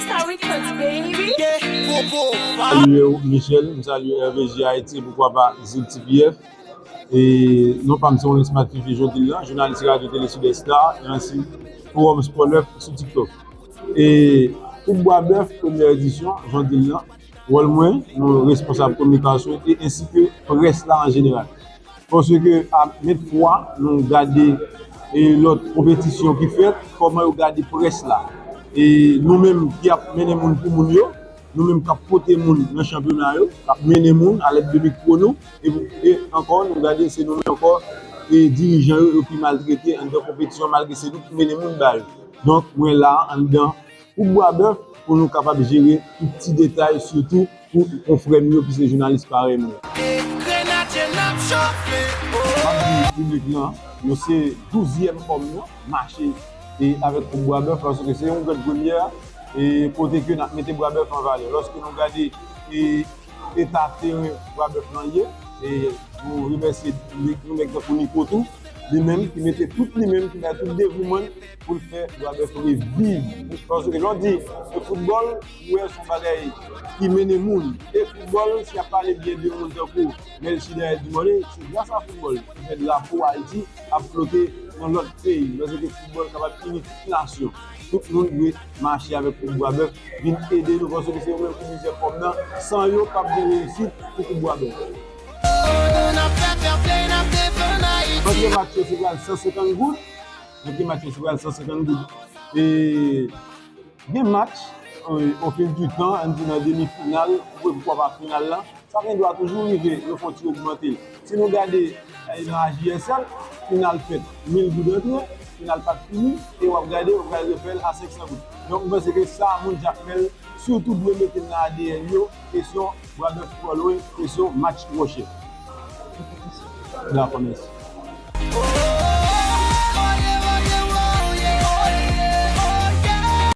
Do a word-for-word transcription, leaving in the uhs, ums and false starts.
Star Records, baby. Salye w, Michel, m salye R V J Haiti, poukwa pa Zil T P F. E non pa m se Ronel Smart Fifi Jondil lan, jounalis Radyo Tele Sud Est la, e ansi Forum Sport Neuf sou TikTok. E Koup Bwa Bèf, premyè edisyon, Jondil lan, wòl mwen, nou responsab kominikasyon e ensi ke près la an jeneral. Paske a met fwa nou gade e lòt konpetisyon ki fèt, kòman yo gade près la. E nou menm ki ap mennen moun pou moun yo, nou menm k ap pote moun nan chanpyona yo, k ap mennen moun alèd de mikwo nou, e, e ankò nou gade se nou menm ankò e dirijan yo, yo ki maltrete anndan konpetisyon malgre se nou ki mennen moun ba yo. Donk mwen la anndan Koup Bwa Bèf pou nou kapab jere tout ti detay, sitou pou konfrè m yo ki se jounalis parèy mwen. M ap di piblik lan, nou se douzyèm fòm nou mache e avèk Koup Bwa Bèf, paske se yon grenn premyè e kote ke n ap mete Bwa Bèf an valè. Lòske nou gade e eta teren Bwa Bèf lan ye, e nou remèsye yon nèg tankou Nico tou, li menm ki mete tout li menm, ki bay tout devouman l pou l fè Bwa Bèf reviv. Paske lè w di e foutbòl, ou wè se yon bagay ki mennen moun. E foutbòl, si y ap pale byen de yon moun tankou Melchidaël Dumornay, se gras a foutbòl ki fè drapo Ayiti ap flote nan lòt peyi. Paske foutbòl kapab ini tout nasyon. Tout moun dwe mache avèk Koup Bwa Bèf, vin ede nou, paske se yo menm ki mizè kòb nan, san yo p ap gen reyisit pou Koup Bwa Bèf. Antre match yo se pral san senkant goud. Antre match yo se pral san senkant goud. E gen match, o fil di tan, ann di nan demi final, poukwa pa final lan, sa gen dwa toujou rive, yo fè yon ti ogmante l. Si nou gade nan A J S L, final fèt mil goud antre, final pa t fini, e w ap gade, yo pral refè l a senk san goud. Donk, m panse ke sa, moun Jakmèl, sitou dwe mete l nan A D N yo, kesyon Bwa Bèf twò lwen, kesyon match twò chè. Dakò, mèsi.